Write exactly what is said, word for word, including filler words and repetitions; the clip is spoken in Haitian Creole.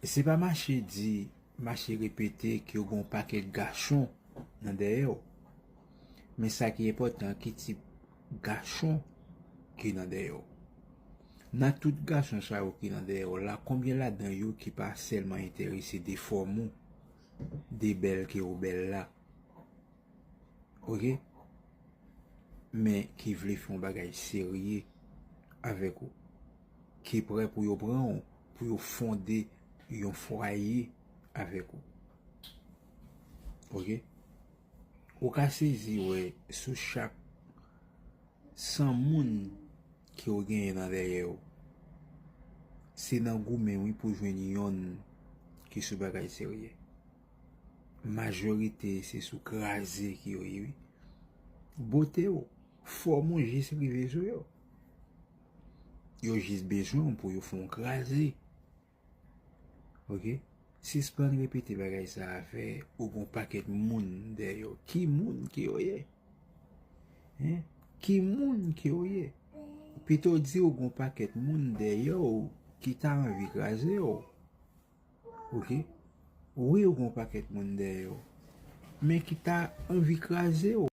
Se pa mache di, mache repete ke w gen yon pakèt gason nan dèyè w. Men sa ki enpòtan, ki tip gason ki nan dèyè w. Nan tout gason sa yo ki nan dèyè w la, konbyen ladan yo ki pa sèlman enterese de fòm ou, de bèl ke w bèl la? Oke? Men ki vle fè yon bagay serye avèk ou. Ki prè pou yo pran w, pou yo fonde yon fwaye avèk ou. Oke? Ou ka sezi wè sou chak san moun ke w genyen nan dèyè w, se nan goumen wi pou jwenn yonn ki sou bagay serye. Majorite se sou kraze ki yo ye wi. Bote w, fòm ou jis rive sou yo. Yo jis bezwen w pou yo fè w kraze. Oke? Sispann repete bagay sa a, fè ou gon pakèt moun dèyè w. Ki moun ke yo ye? Hein? Ki moun ke yo ye? Pito di ou gon pakèt moun dèyè w ki ta anvi kraze w. Oke? Wi, ou gon pakèt moun dèyè w. Men ki ta anvi kraze w.